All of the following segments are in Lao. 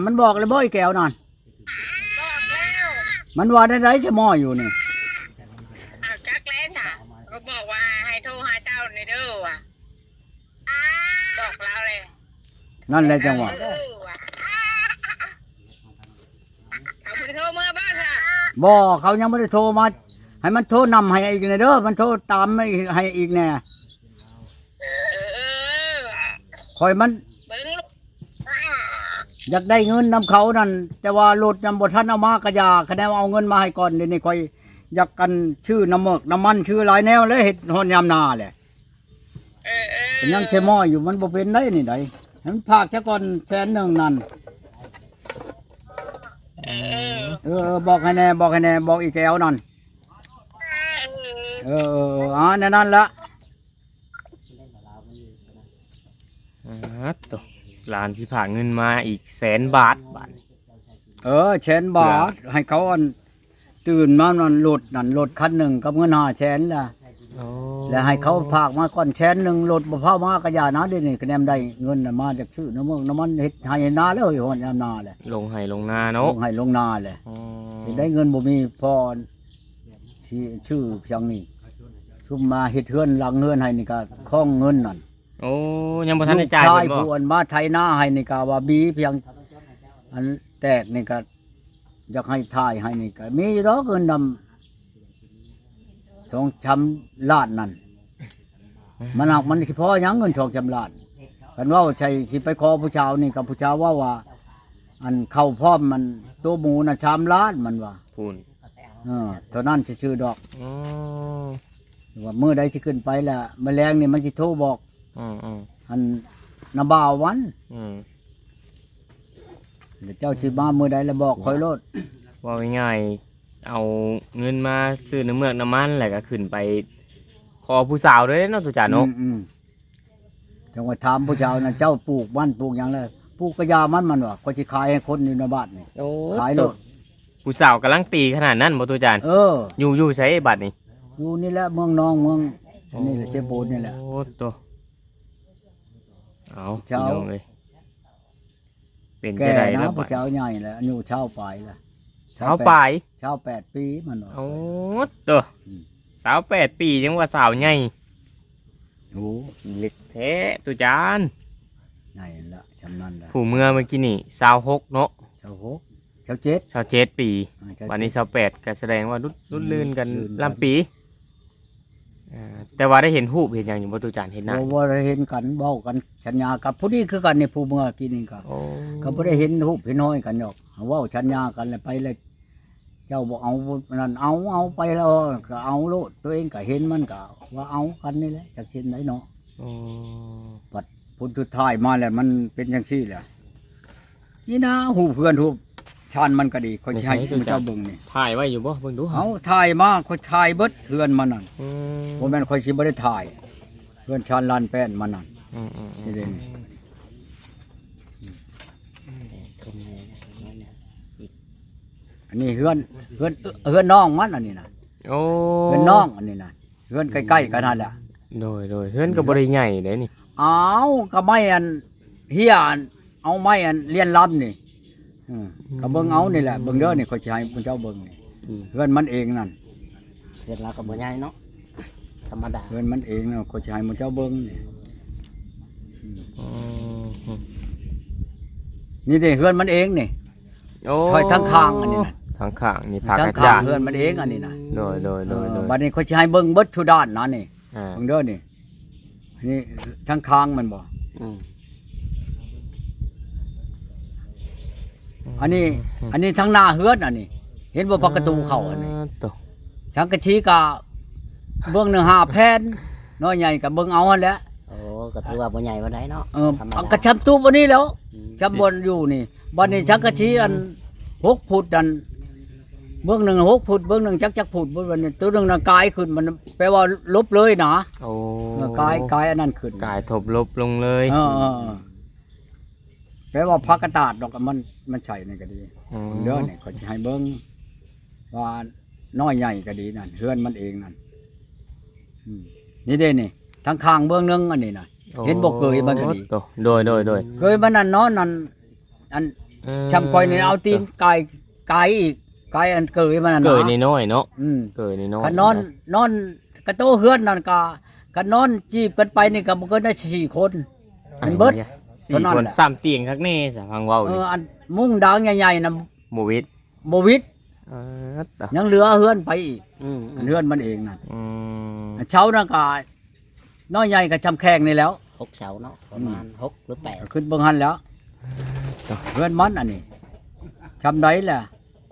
ມັນບອກແລ້ວບໍ່ ອີແກ້ວນັ້ນ? ບອກແລ້ວ. ມັນວ່າແນວໃດຊະໝໍຢູ່ນີ້? ອ້າວ ຈັກແລ້ວຊະ ກໍບອກວ່າໃຫ້ໂທຫາເຈົ້າແດ່ເດີ້ວ່າ ບອກລາວແຫຼະ. ນັ້ນແຫຼະຈັ່ງວ່າ ເອີວ່າ ເຂົາບໍ່ໄດ້ໂທເມືອບໍ່ຊະ? ບໍ່ ເຂົາຍັງບໍ່ໄດ້ໂທມາ. ໃຫ້ມັນໂທນຳໃຫ້ອີກແດ່ເດີ້ ມັນໂທຕາມໃຫ້ອີກແດ່. ເອີ ເອີ ຂ້ອຍມັນ ເບິ່ງ ຢາກໄດ້ເງິນນຳເຂົານັ້ນ ແຕ່ວ່າລົດນຳບໍ່ທັນເອົາມາກະຢ່າ ຄະແນນເອົາເງິນມາໃຫ້ກ່ອນ. ດຽວນີ້ຂ້ອຍຢາກອັນ ຊື້ນ້ຳເໝິກນ້ຳມັນ ຊື້ຫຼາຍແນວແລ້ວ ເຮັດຮອດຍາມນາແຫຼະ. ເອີ ເອີ ຍັງຊະໝໍຢູ່ ມັນບໍ່ເປັນໄດ໋ນີ້ໃດ໋. ໃຫ້ມັນພາກຊະກ່ອນແສນໜຶ່ງນັ້ນ. ເອີ ເອີ ບອກໃຫ້ແດ່ ບອກໃຫ້ແດ່ ບອກອີແກ້ວນັ້ນ. ເອີ ເອີ ເອີ ອາ ແນວນັ້ນລະ. ອາ ໂຕ ຫຼານຊິພາກເງິນມາອີກແສນບາດບາດນີ້. ເອີ ແສນບາດ ໃຫ້ເຂົາອັນ ຕື່ມມານັ້ນ ລົດນັ້ນ ລົດຄັນໜຶ່ງກັບເງິນຫ້າແສນລະ. ໂອ້ ແລ້ວໃຫ້ເຂົາພາກມາກ່ອນແສນໜຶ່ງ ລົດບໍ່ພາມາກະຢ່ານະ. ດຽວນີ້ຄະແນນໄດ້ເງິນນະ ມາຈາກຊື້ນ້ຳເໝິກນ້ຳມັນ ເຮັດໄຮ່ເຮັດນາແລ້ວ ເຮັດຮອດຍາມນາແຫຼະ. ລົງໄຮ່ລົງນາເນາະ ລົງໄຮ່ລົງນາແຫຼະ. ໂອ້ ເຮັດໄດ້ເງິນບໍ່ມີພໍ ຊິຊື້ຫຍັງນີ້ ຊຸມມາເຮັດເຮືອນຫຼັງເຮືອນໃຫ້ນີ້ກະຄອງເງິນນັ້ນ. ໂອ້ ຍັງບໍ່ທັນໄດ້ຈ່າຍເພິ່ນບໍ່? ລູກຊາຍຜູ້ອັນມາໄຖນາໃຫ້ນີ້ກະວ່າບີພຽງ ອັນແຕກນີ້ກະຢາກໃຫ້ຖ່າຍໃຫ້ນີ້ກະມີຢູ່ດອກ ເງິນນຳສອງສາມລ້ານນັ້ນ. ມັນຫາກມັນຊິພໍຫຍັງເງິນສອງສາມລ້ານ? ຄັນເວົ້າໃສ່ຊິໄປຂໍຜູ້ສາວນີ້ກະຜູ້ສາວເວົ້າວ່າ ອັນເຂົ້າພ້ອມມັນໂຕໝູນັ້ນສາມລ້ານ ມັນວ່າ ພຸ້ນ ເອີ ເທົ່ານັ້ນຊື່ໆດອກ. ອໍ ວ່າມື້ໃດຊິຂຶ້ນໄປລະ ມື້ແລງນີ້ມັນຊິໂທບອກ ອືມໆ ອັນນ້າບ່າວມັນ ອືມ ແລ້ວເຈົ້າຊິມາມື້ໃດລະບອກຂ້ອຍໂລດ. ເວົ້າງ່າຍໆ ເອົາເງິນມາຊື້ນ້ຳເໝືອກນ້ຳມັນ ແລ້ວກໍຂຶ້ນໄປຂໍຜູ້ສາວເລີຍເນາະ ຕູຈານເນາະ. ອືມໆ ຈັ່ງວ່າຖາມຜູ້ສາວນັ້ນ ເຈົ້າປູກມັນປູກຫຍັງລະ? ປູກກະຢາມັນ ມັນວ່າ ຂ້ອຍຊິຂາຍໃຫ້ຄົນຢູ່ໃນບ້ານນີ້. ໂອ້ ຂາຍໂລດ. ຜູ້ສາວກຳລັງຕີຂະໜາດນັ້ນບໍ່ ຕູ້ຈານ? ເອີ ຢູ່ ຢູ່ໃສບາດນີ້? ຢູ່ນີ້ແຫຼະ ເມືອງນອງ ເມືອງ ໂອ້ ນີ້ແຫຼະ ເຊໂປນນີ້ແຫຼະ. ໂອ້ ໂຕ ເອົາ ເຈົ້າ ພີ່ນ້ອງເອີຍ ເປັນຈັ່ງໃດເນາະ ຜູ້ສາວໃຫຍ່ແລ້ວ ອາຍຸຊາວປາຍລະ. ຊາວປາຍ? ຊາວແປດປີມັນວ່າ. ໂອ້ ໂຕ ອືມ ຊາວແປດປີຍັງວ່າສາວໃຫຍ່. ໂອ້ ເລັກແທ້ ຕູ້ຈານ. ໃຫຍ່ລະ ຊ່ຳນັ້ນລະ. ຜູ້ເມືອມື້ກີ້ນີ້ຊາວຫົກເນາະ? ຊາວຫົກ ຊາວເຈັດ ຊາວເຈັດປີ. ອ່າ ຊາວເຈັດ ບາດນີ້ຊາວແປດ ກໍສະແດງວ່າລຸດ ລຸດລື່ນກັນ ລື່ນກັນ ລ້ຳປີ. ເອີ ແຕ່ວ່າໄດ້ເຫັນຮູບເຫັນຫຍັງຢູ່ບໍ່ ຕູ້ຈານ? ເຫັນໜ້າ ບໍ່ ບໍ່ໄດ້ເຫັນກັນ ເວົ້າກັນສັນຍາກັບຜູ້ນີ້ຄືກັນນີ້ ຜູ້ເມືອກີ້ນີ້ກໍ ໂອ້ ກໍບໍ່ໄດ້ເຫັນຮູບເຫັນຮອຍກັນດອກ. ເວົ້າສັນຍາກັນແລ້ວໄປແລ້ວ ເຈົ້າບໍ່ເອົານັ້ນ ເອົາ ເອົາໄປແລ້ວກໍເອົາໂລດ. ຕົວເອງກໍເຫັນ ມັນກໍວ່າເອົາກັນນີ້ແຫຼະ ຈັກຊິເຮັດໃດເນາະ. ໂອ້ ບັດຜົນສຸດທ້າຍມາແລ້ວ ມັນເປັນຈັ່ງຊີ້ແຫຼະ. ນີ້ນະ ຮູບເຮືອນຮູບຊານມັນກໍດີ ຂ້ອຍຊິໃຫ້ໝູ່ເຈົ້າເບິ່ງນີ້. ຖ່າຍໄວ້ຢູ່ບໍ່? ເບິ່ງດູ. ເອົາ ຖ່າຍມາ ຂ້ອຍຖ່າຍເບິດເຮືອນມັນນັ້ນ. ອືມ ບໍ່ແມ່ນຂ້ອຍຊິບໍ່ໄດ້ຖ່າຍ ເຮືອນຊານລານແປ້ນມັນນັ້ນ. ອືມໆໆ ນີ້ເດ້ ອືມ ອັນນີ້ເຮືອນ ເຮືອນ ເຮືອນນ້ອງມັນ ອັນນີ້ນະ. ໂອ້ ເຮືອນນ້ອງອັນນີ້ນະ. ເຮືອນໃກ້ໆກັນຫັ້ນແຫຼະ. ໂດຍໆ ເຮືອນກໍບໍ່ໄດ້ໃຫຍ່ເດ້ນີ້. ອ້າວ ກໍໄມ້ອັນເຫ້ຍ ເອົາໄມ້ອັນລຽນລຳນີ້. ເອີ ກໍເບິ່ງເອົານີ້ແຫຼະ ເບິ່ງເດີນີ້ ຂ້ອຍຊິໃຫ້ເຈົ້າເບິ່ງນີ້. ອືມ ເຮືອນມັນເອງນັ້ນ. ເຮືອນລາວກໍບໍ່ໃຫຍ່ເນາະ ທຳມະດາ. ເຮືອນມັນເອງນະ ຂ້ອຍຊິໃຫ້ໝູ່ເຈົ້າເບິ່ງນີ້. ອືມ ອືມ ນີ້ເດ້ ເຮືອນມັນເອງນີ້. ໂອ້ ທາງຂ້າງອັນນີ້ນະ ທາງຂ້າງນີ້ ທາງຂ້າງເຮືອນມັນເອງອັນນີ້ນະ. ໂດຍໆໆໆ ເອີ ບັດນີ້ຂ້ອຍຊິໃຫ້ເບິ່ງເບິດທຸດ້ານນະນີ້. ອ່າ ເບິ່ງເດີນີ້ ນີ້ທາງຂ້າງແມ່ນບໍ່? ອືມ ອັນນີ້ ອືມ ອັນນີ້ທາງໜ້າເຮືອນອັນນີ້ ເຫັນບໍ່? ປະຕູເຂົ້າອັນນີ້. ໂຕ ສັງກະສີກະເບື້ອງໜຶ່ງຫ້າແຜ່ນ ນ້ອຍໃຫຍ່ກະເບິ່ງເອົາຫັ້ນແຫຼະ. ໂອ້ ກໍຖືວ່າບໍ່ໃຫຍ່ປານໃດເນາະ. ເອີ ທຳມະດາ ອັນກະຊຳຕູບອັນນີ້ແຫຼ້ວ. ອືມ ຊຳບ່ອນຢູ່ນີ້ ບັດນີ້ສັງກະສີອັນຫົກຟຸດນັ້ນ ເບື້ອງໜຶ່ງຫົກຟຸດ ເບື້ອງໜຶ່ງຈັກ ຈັກຟຸດ ບັດນີ້ໂຕໜຶ່ງນະກາຍຂຶ້ນ ມັນແປວ່າຫຼົບເລີຍນະ. ໂອ້ ເອີ ກາຍ ກາຍອັນນັ້ນຂຶ້ນ ກາຍທົບຫຼົບລົງເລີຍ. ເອີ ເອີ ເອີ ແປວ່າຜັກກະຕາດດອກ ມັນ ມັນໃສ່ນີ້ກໍດີ. ອືມ ເດີນີ້ ຂ້ອຍຊິໃຫ້ເບິ່ງວ່ານ້ອຍໃຫຍ່ກໍດີນັ້ນ ເຮືອນມັນເອງນັ້ນ. ອືມ ນີ້ເດ້ນີ້ ທາງຂ້າງເບື້ອງໜຶ່ງອັນນີ້ນະ. ໂອ້ ເຫັນບໍ່ ເກີຍມັນກໍດີ. ໂຕ ໂດຍໆໆ ເກີຍມັນນັ້ນນອນນັ້ນ ອັນ ເອີ ຊ່ຳຂ້ອຍນີ້ເອົາຕີນກາຍ ກາຍອີກ ກາຍອັນເກີຍມັນນັ້ນນະ ເກີຍນ້ອຍໆເນາະ ອືມ ເກີຍນ້ອຍໆ ຄັນນອນ ນອນກະໂຕເຮືອນນັ້ນກະ ຄັນນອນຈີບກັນໄປນີ້ກະບໍ່ເກີນໄດ້ສີ່ຄົນ ແມ່ນເບິດ ສີ່ຄົນ ເທົ່ານັ້ນແຫຼະ ຊ້ຳຕຽງຄັກແນ່ຊະ ຟັງເວົ້າ ເອີ ນີ້ ອັນມຸ້ງດາງໃຫຍ່ໆນະ ບໍ່ວິດ ບໍ່ວິດ ເອີ ຍັງເຫຼືອເຮືອນໄປອີກ ອືມໆ ອັນເຮືອນມັນເອງນະ ອືມ ອັນເຊົານັ້ນກະ ນ້ອຍໃຫຍ່ກໍຊ່ຳແຂ້ງນີ້ແຫຼ້ວ ຫົກເສົາເນາະ ປະມານ ອືມ ຫົກ ຫຼື ແປດ ກໍຂຶ້ນເບິ່ງຫັ້ນແຫຼ້ວ ເຮືອນມັນອັນນີ້ ຊ່ຳໃດແຫຼະ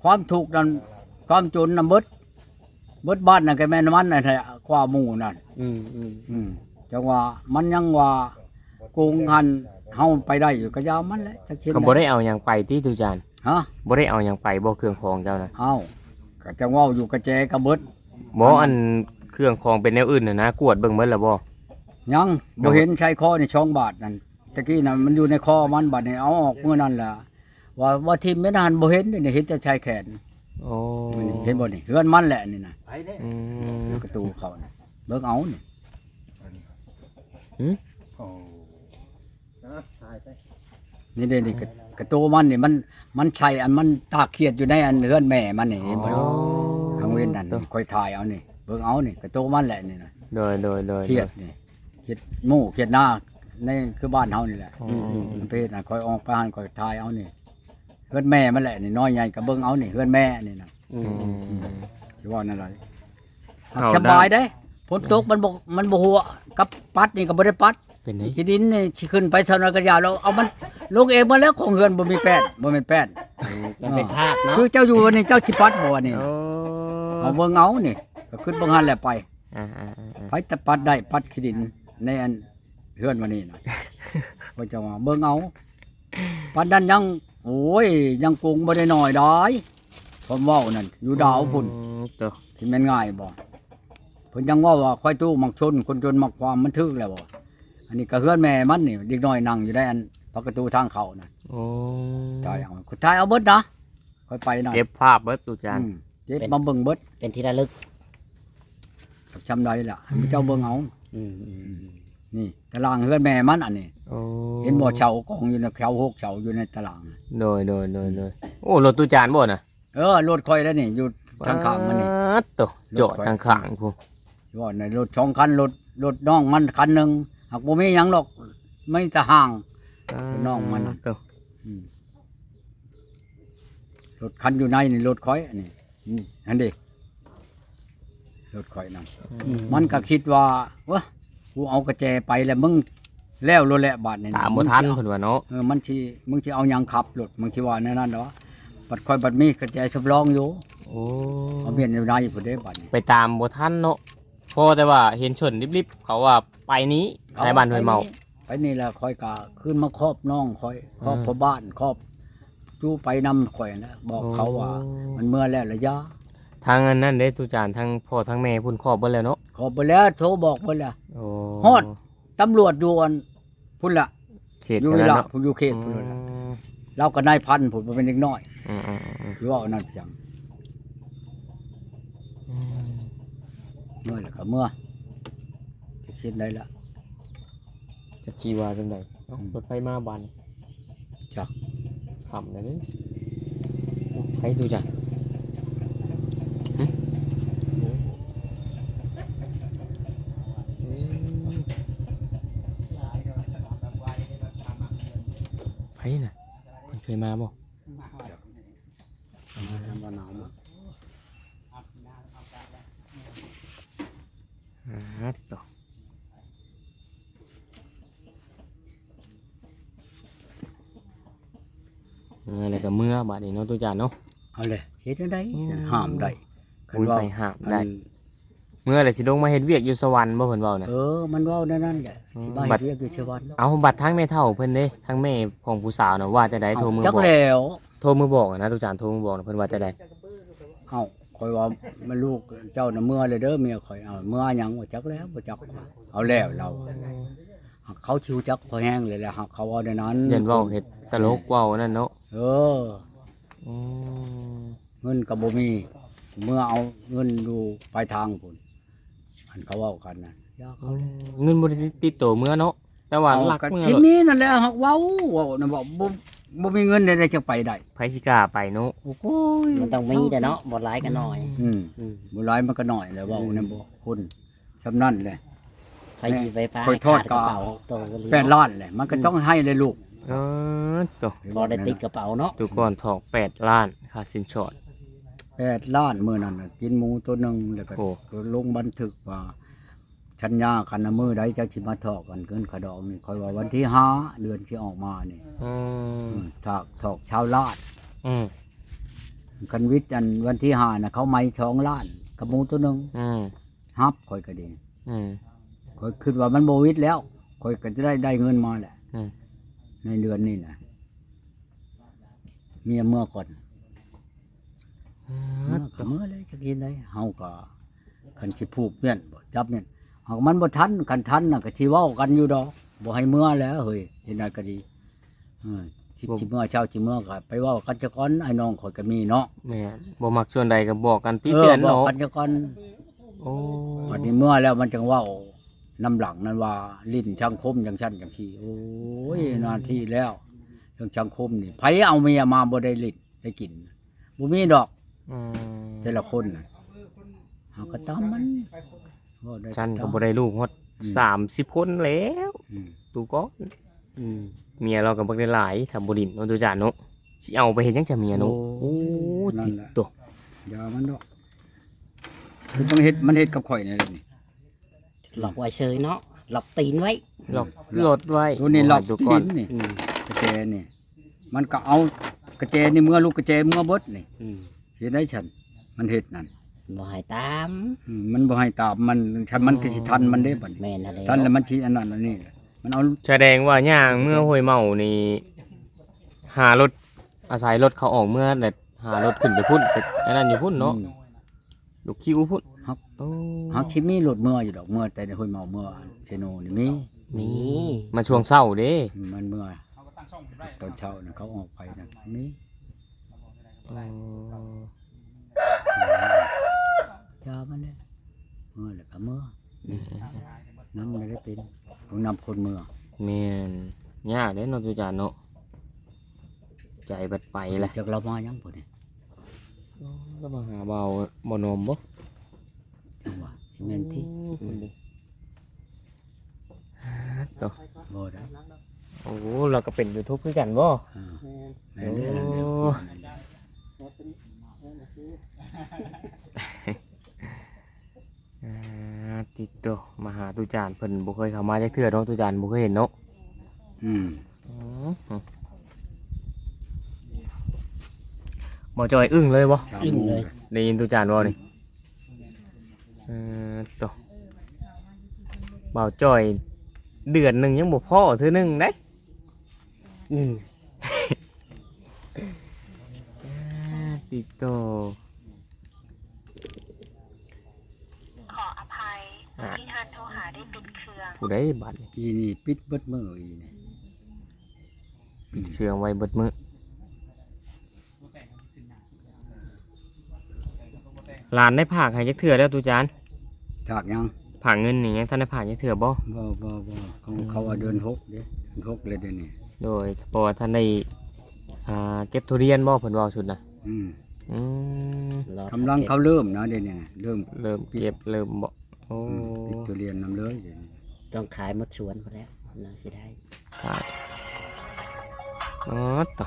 ຄວາມທຸກນັ້ນ ຄວາມຈົນນຳເບິດ ເບິດບ້ານນັ້ນກໍແມ່ນມັນນັ້ນແຫຼະ ກວ່າໝູ່ນັ້ນ ອືມໆ ອືມ ຈັ່ງວ່າມັນຍັງວ່າໂກງຫັ້ນ ເຮົາໄປໄດ້ຢູ່ ກໍຢ່າມັນແຫຼະ ຈັກຊິ ເຂົາບໍ່ໄດ້ເອົາຫຍັງໄປຕິ ຕູຈານ? ຮະ? ບໍ່ໄດ້ເອົາຫຍັງໄປບໍ່ ເຄື່ອງຂອງເຈົ້ານະ? ເອົ້າ ກໍຈັ່ງເວົ້າຢູ່ ກະແຈກໍເບິດ ບໍ່ ອັນ ອັນເຄື່ອງຂອງເປັນແນວອື່ນຫັ້ນນະ ກວດເບິ່ງເບິດແລ້ວບໍ່? ຍັງ ຍັງ ບໍ່ເຫັນ ໃສ່ຄໍນີ້ສອງບາດນັ້ນ ຕະກີ້ນະ ມັນຢູ່ໃນຄໍມັນ ບາດນີ້ເອົາອອກມື້ນັ້ນລະ ວ່າ ວ່າຖິ້ມແມ່ນຫັ້ນ ບໍ່ເຫັນ ດຽວນີ້ເຫັນແຕ່ໃສ່ແຂນ ໂອ້ ນີ້ ເຫັນບໍ່ນີ້ ເຮືອນມັນແຫຼະນີ້ນະ ໃຜເດ້? ອືມ ກະຕູເຂົານະ ເບິ່ງເອົານີ້ ຫື? ໂອ້ ນີ້ເດ້ນີ້ ກະ ກະໂຕມັນນີ້ ມັນ ມັນໃສ່ອັນມັນຕາກຂຽດຢູ່ໃນອັນເຮືອນແມ່ມັນນີ້ ເຫັນບໍ່? ໂອ້ ກາງເວັນນັ້ນ ໂຕ ຂ້ອຍຖ່າຍເອົານີ້ ເບິ່ງເອົານີ້ ກະໂຕມັນແຫຼະນີ້ນະ ໂດຍໆໆໆ ຂຽດນີ້ ຂຽດໝູ່ຂຽດນາ ໃນຄືບ້ານເຮົານີ້ແຫຼະ ອືມໆໆ ມັນໄປເຮັດໃຫ້ຂ້ອຍອອກໄປຫັ້ນ ຂ້ອຍຖ່າຍເອົານີ້ ເຮືອນແມ່ມັນແຫຼະນີ້ ນ້ອຍໃຫຍ່ກໍເບິ່ງເອົານີ້ ເຮືອນແມ່ນີ້ນະ ອືມ ອືມ ຊິເວົ້າແນວໃດ? ເອົາ ສະບາຍເດ້ ຝົນຕົກມັນບໍ່ ມັນບໍ່ຮົ່ວ ກັບປັດນີ້ກໍບໍ່ໄດ້ປັດ ເປັນໄດ? ຂີ້ດິນນີ້ຊິຂຶ້ນໄປເທົ່າໃດກໍຢ່າ ລະເອົາມັນລົງເອງໝົດແລ້ວ ຂອງເຮືອນບໍ່ມີແປ້ນ ບໍ່ແມ່ນແປ້ນ ມັນເປັນທາດເນາະ ຄືເຈົ້າຢູ່ວັນນີ້ ເຈົ້າຊິປັດບໍ່ວັນນີ້ນະ? ໂອ້ ເອົາເບິ່ງເອົານີ້ ກໍຂຶ້ນເບິ່ງຫັ້ນແຫຼະໄປ ອ່າໆໆໆ ໃຜຈະປັດໄດ້ ປັດຂີ້ດິນໃນອັນເຮືອນວັນນີ້ນະ ຂ້ອຍຈະວ່າເບິ່ງເອົາ ປານນັ້ນຍັງ ໂອ້ຍ ຍັງໂກງບໍ່ໄດ້ໜ້ອຍດາຍ ຄວາມເວົ້ານັ້ນ ຢູ່ດາວພຸ້ນ ອືມ ໂຕ ຊິແມ່ນງ່າຍບໍ່? ເພິ່ນຍັງເວົ້າວ່າ ຄວາຍຕູ້ມັກຊົນ ຄົນຈົນມັກຄວາມ ມັນຖືກແລ້ວບໍ່? ອັນນີ້ກໍເຮືອນແມ່ມັນນີ້ ເດັກນ້ອຍນັ່ງຢູ່ໃນອັນປະຕູທາງເຂົ້ານັ້ນ ໂອ້ ຖ່າຍເອົາ ຖ່າຍເອົາເບິດນະ ຂ້ອຍໄປນັ້ນ ເກັບພາບເບິດ ຕູ້ຈານ ອືມ ເກັບມາເບິ່ງເບິດ ເປັນທີ່ລະລຶກ ຈັກຊ່ຳໃດລະ ໃຫ້ເຈົ້າເບິ່ງເອົາ ອືມໆໆ ນີ້ຕາລ່າງເຮືອນແມ່ມັນອັນນີ້ ໂອ້ ເຫັນບໍ່ ເສົາກອງຢູ່ໃນ ເສົາຫົກເສົາຢູ່ໃນຕາລ່າງ ໂດຍໆໆໆ ໂອ້ ລົດຕູ້ຈານບໍ່ນະ? ເອີ ລົດຂ້ອຍແລ້ວນີ້ ຢູ່ທາງຂ້າງມັນນີ້ ປາດໂຕ ຈອດທາງຂ້າງພຸ້ນ ວ່າໃນລົດສອງຄັນ ລົດ ລົດນ້ອງມັນຄັນໜຶ່ງ ຫາກບໍ່ມີຫຍັງດອກ ມີແຕ່ຮ່າງ ປາດ ລົດນ້ອງມັນ ໂຕ ອືມ ລົດຄັນຢູ່ໃນນີ້ ລົດຂ້ອຍອັນນີ້ ອືມ ຫັ້ນເດ້ ລົດຂ້ອຍນັ້ນ ອືມ ມັນກໍຄິດວ່າ ໂອ້ຍ ກູເອົາກະແຈໄປແລ້ວ ມຶງແລ້ວໂລດແຫຼະບາດນີ້ ຕາມບໍ່ທັນ ເພິ່ນວ່າເນາະ ເອີ ມັນຊິ ມຶງຊິເອົາຫຍັງຂັບລົດ ມຶງຊິວ່າແນວນັ້ນດອກ ບັດຂ້ອຍບັດມີກະແຈສຳລອງຢູ່ ໂອ້ ເອົາມ້ຽນຢູ່ໃນພຸ້ນເດ້ບາດນີ້ ໄປຕາມບໍ່ທັນເນາະ ພໍແຕ່ວ່າເຫັນຊົນລິບໆ ເຂົາວ່າໄປນີ້ ເຂົາ ໃນບ້ານຫ້ວຍເມົາ ໄປນີ້ ໄປນີ້ແລ້ວຂ້ອຍກໍຄືນມາຄອບນ້ອງຂ້ອຍ ຄອບ ເອີ ພໍ່ບ້ານ ຄອບ ຢູ່ໄປນຳຂ້ອຍຫັ້ນແຫຼະ ບອກເຂົາວ່າ ໂອ້ ມັນເມືອແລ້ວລະຢ່າ ທາງອັນນັ້ນເດ້ ຕູ້ຈານ ທາງພໍ່ທາງແມ່ພຸ້ນຄອບເບິດແລ້ວເນາະ ຄອບເບິດແລ້ວ ໂທບອກເບິດແລ້ວ ໂອ້ ຮອດຕຳຫຼວດຢູ່ອັນພຸ້ນລະ ເຂດ ຢູ່ນີ້ລະ ເທົ່ານັ້ນເນາະ ຜູ້ຢູ່ເຂດ ອືມ ພຸ້ນລະ ລາວກໍນາຍພັນພຸ້ນ ບໍ່ແມ່ນເດັກນ້ອຍ ອືມໆໆໆ ຊິເວົ້າອັນນັ້ນໄປຫຍັງ ອືມ ເມື່ອແລ້ວກໍເມື່ອ ຈະຄິດໄດ້ລະ ຈັກຊິວ່າຈັ່ງໃດ ເອົ້າ ອືມ ລົດໄຟມາບາດນີ້ ຈັກ ຄ່ຳແລ້ວເດ້ ໃຜດູຈັກ ຫຶ ອືມ ໃຜນະ ເພິ່ນເຄີຍມາບໍ່? ບໍ່ໜາວມາກ ອ່າ ໂຕ ເອີ ແລ້ວກໍເມືອບາດນີ້ເນາະ ຕູ້ຈານເນາະ ເອົາເລີຍ ເຮັດຈັ່ງໃດ ອືມ ຫ້າມໄດ້ ບໍ່ມີໃຜຫ້າມໄດ້ ເມື່ອແລ້ວຊິລົງມາເຮັດວຽກຢູ່ສະຫວັນບໍ່ ເພິ່ນເວົ້ານະ ເອີ ມັນເວົ້າແນວນັ້ນແຫຼະ ອືມ ຊິມາເຮັດວຽກຢູ່ສະຫວັນ ເອົາ ບັດທາງແມ່ເຖົ້າເພິ່ນເດ້ ທາງແມ່ຂອງຜູ້ສາວນະ ວ່າຈັ່ງໃດ ໂທມືບອກ ຈັກແລ້ວ ໂທມືບອກນະ ຕູ້ຈານ ໂທມືບອກນະ ເພິ່ນວ່າຈັ່ງໃດ? ເອົ້າ ຂ້ອຍວ່າ ແມ່ລູກເຈົ້ານະເມືອແລ້ວເດີ ເມຍຂ້ອຍ ເອົາ ເມືອຫຍັງ ວ່າ ຈັກແລ້ວ ບໍ່ຈັກ ເອົາແລ້ວລາວ ຫາກເຂົາຊິຮູ້ຈັກພໍແຮງເລີຍແຫຼະ ຫາກເຂົາເວົ້າແນວນັ້ນ ຢ້ານເວົ້າເຮັດຕະຫຼົກ ເວົ້ານັ້ນເນາະ ເອີ ອືມ ເງິນກໍບໍ່ມີ ເມືອເອົາເງິນຢູ່ປາຍທາງພຸ້ນ ອັນເຂົາເວົ້າກັນນະ ຢ່າເຂົາແຫຼະ ອືມ ເງິນບໍ່ໄດ້ຕິດໂຕເມືອເນາະ ແຕ່ວ່າ ເອົາ ລັກເມືອ ກໍຊິມີນັ້ນແຫຼະ ຫາກເວົ້າ ເວົ້ານະ ເວົ້າບໍ່ ບໍ່ມີເງິນແນວໃດຈັ່ງໄປໄດ້? ໃຜຊິກ້າໄປເນາະ? ໂອ້ຍ ມັນຕ້ອງມີແຫຼະເນາະ ບໍ່ຫຼາຍກໍໜ້ອຍ. ອືມ ອືມ ບໍ່ຫຼາຍມັນກໍໜ້ອຍແຫຼະ ເວົ້າ ອືມ ນຳບໍ່ຄົນ ສ່ຳນັ້ນແຫຼະ. ໃຜຊິໄປປາຍຂາດກະເປົາໂຕເລີຍ ແປດລ້ານແຫຼະ ມັນກໍ ອືມ ຕ້ອງໃຫ້ແຫຼະລູກ. ເອີ ໂຕ ພໍໄດ້ຕິດກະເປົາເນາະ. ຕຸກອນຖອກແປດລ້ານຄ່າສິນສອດ ແປດລ້ານ. ມື້ນັ້ນນະ ກິນໝູໂຕໜຶ່ງ ແລ້ວກໍ ໂອ້ ລົງບັນທຶກວ່າ ສັນຍາກັນນະ ມື້ໃດເຈົ້າຊິມາຖອກກັນເງິນຄ່າດອງນີ້ ຂ້ອຍວ່າວັນທີຫ້າເດືອນຊິອອກມານີ້. ອືມ ເອີ ຖອກ ຖອກຊາວລ້ານ. ອືມ ຄັນວິດອັນວັນທີຫ້ານະ ເຂົາໃໝ່ສອງລ້ານກັບໝູໂຕໜຶ່ງ. ອືມ ຮັບ ຂ້ອຍກໍດີ. ອືມ ຂ້ອຍຄິດວ່າມັນບໍ່ວິດແລ້ວ ຂ້ອຍກໍຈະໄດ້ ໄດ້ເງິນມາແຫຼະ. ອືມ ໃນເດືອນນີ້ນະ ເມຍເມືອກ່ອນ. ອືມ ເມືອກໍເມືອແລ້ວ ຈັກເຮັດໃດ ເຮົາກໍ ຄັນຊິຜູກມ້ຽນບໍ່ ຈັບມ້ຽນ ເຮົາ ມັນບໍ່ທັນ. ຄັນທັນນະກໍຊິເວົ້າກັນຢູ່ດອກ ບໍ່ໃຫ້ເມືອແລ້ວເຮີ້ຍ ເຮັດໃດກໍດີ. ເອີ ຊິ ບໍ່ ຊິເມືອເຊົ້າຊິເມືອກໍໄປເວົ້າກັນຊະກ່ອນ ອ້າຍນ້ອງຂ້ອຍກໍມີເນາະ. ແມ່ນ ບໍ່ມັກສ່ວນໃດກໍບອກກັນຕິ ເອີ ເຕືອນ ບອກເນາະ ກັນຊະກ່ອນ. ໂອ້ ບັດນີ້ເມືອແລ້ວມັນຈັ່ງເວົ້ານຳຫຼັງນັ້ນວ່າ ຫຼິ້ນສັງຄົມຈັ່ງຊັ້ນຈັ່ງຊີ້. ໂອ້ຍ ອືມ ໜ້າທີ່ແລ້ວ ເລື່ອງສັງຄົມນີ້ ໃຜເອົາເມຍມາບໍ່ໄດ້ຫຼິ້ນໄດ້ກິນ ບໍ່ມີດອກ. ອືມ ແຕ່ລະຄົນນະ ເຮົາກໍຕາມມັນ ເວົ້າໄດ້ ຊັ້ນກໍບໍ່ໄດ້ລູກຮອດ ອືມ ສາມສິບຄົນແລ້ວ. ອືມ ຕູກອນ ອືມ ເມຍລາວກໍບັກໄດ້ຫຼາຍ ຖ້າບໍ່ດິ້ນເນາະ ຕູຈານເນາະ. ຊິເອົາໄປເຮັດຫຍັງຈະເມຍເນາະ? ໂອ້ ໂອ້ ນັ້ນແຫຼະ ຕິດໂຕ ຢ່າມັນເນາະ. ຄືຕ້ອງເຮັດ ມັນເຮັດກັບຂ້ອຍນີ້ແຫຼະນີ້ ລັອກໄວ້ເຊີຍເນາະ ລັອກຕີນໄວ້ ລັອກລົດໄວ້ ໂຕນີ້ລັອກຕີນນີ້. ອືມ ກະແຈນີ້ ມັນກໍເອົາກະແຈນີ້ເມືອ ລູກກະແຈເມືອເບິດນີ້. ອືມ ເຮັດໄດ້ຊັ້ນ ມັນເຮັດນັ້ນ ບໍ່ໃຫ້ຕາມ. ອືມ ມັນບໍ່ໃຫ້ຕາມ ມັນ ຄັນມັນ ອືມ ກໍຊິທັນມັນເດ້ບັດນີ້. ແມ່ນແລ້ວ ທັນແລ້ວມັນຊິອັນນັ້ນອັນນີ້ແຫຼະ. ມັນເອົາ ສະແດງວ່າຍ່າງເມືອຫ້ວຍເມົານີ້ ຫາລົດ ອາໄສລົດເຂົາອອກເມືອ ແລ້ວຫາລົດຂຶ້ນໄປພຸ້ນ ໄປອັນນັ້ນຢູ່ພຸ້ນເນາະ. ອືມ ລູກຄິວພຸ້ນ. ຮັບ ໂອ້ ຮັບຊິມີລົດເມືອຢູ່ດອກ ເມືອແຕ່ຫ້ວຍເມົາ ເມືອເຊໂນນີ້ມີ ມີ ມາຊ່ວງເຊົ້າເດ້. ມັນເມືອຕອນເຊົ້ານະ ເຂົາອອກໄປນະມີ. ໂອ້ ຢ່າມັນເດ້ ເມືອແລ້ວກໍເມືອ. ອືມ ນຳໄດ້ເປັນ ຕ້ອງນຳຄົນເມືອ. ແມ່ນ ຍາກເດ້ເນາະ ຕູຈານເນາະ. ໃຈບັດໄປແຫຼະ ຈັກລາວມາຫຍັງພຸ້ນນີ້. ໂອ້ ລາວມາຫາບ່າວ ບ່າວນອມບໍ່? ຈັ່ງວ່າ ຊິແມ່ນຕິ. ໂອ້ ເພິ່ນເດ້ ໂຕ ບໍ່ໄດ້. ໂອ້ ລາວກໍເປັນຢູທູບຄືກັນບໍ່? ອ່າ ແມ່ນແຫຼະ. ໂອ້ ແມ່ນແຫຼະ. ອ່າ ຕິດໂຕ ມາຫາຕູ້ຈານ ເພິ່ນບໍ່ເຄີຍເຂົ້າມາຈັກເທື່ອເນາະ ຕູ້ຈານບໍ່ເຄີຍເຫັນເນາະ. ອືມ ອືມ ບໍ່ຈ່ອຍອຶ້ງເລີຍບໍ່? ອຶ້ງເລີຍ ໄດ້ຍິນຕູ້ຈານເວົ້ານີ້. ເອີ ໂຕ ບ່າວຈ່ອຍເດືອນໜຶ່ງຍັງບໍ່ພໍ້ເທື່ອໜຶ່ງເດ້. ອືມ ຕິດໂຕ ຂໍອະໄພ ອາ ທີ່ທ່ານໂທຫາໄດ້ປິດເຄື່ອງ. ຜູ້ໃດບັດນີ້? ອີນີ້ປິດເບິດມື້ ອີນີ້ ປິດເຄື່ອງໄວ້ເບິດມື້. ຫຼານໄດ້ຝາກໃຫ້ຈັກເທື່ອແລ້ວ ຕູ້ຈານ? ຝາກຫຍັງ? ຝາກເງິນນີ້ຍັງທັນໄດ້ຝາກຈັກເທື່ອບໍ່? ບໍ່ ບໍ່ ບໍ່ ຂອງ ອືມ ເຂົາວ່າເດືອນຫົກເດ້ ເດືອນຫົກແລ້ວເດນີ້. ໂດຍ ເພາະວ່າທັນໄດ້ ອ່າ ເກັບທຸລຽນບໍ່ ເພິ່ນເວົ້າຊຸດນະ? ອືມ ອືມ ກຳລັງເຂົາເລີ່ມນະເດນີ້ນະ ເລີ່ມ ເລີ່ມເກັບ ເລີ່ມບໍ່? ໂອ້ ອືມ ປິດທຸລຽນນຳເລີຍເດນີ້ ຕ້ອງຂາຍໝົດສວນພຸ້ນແຫຼະ ນາຊິໄດ້. ອໍ ໂຕ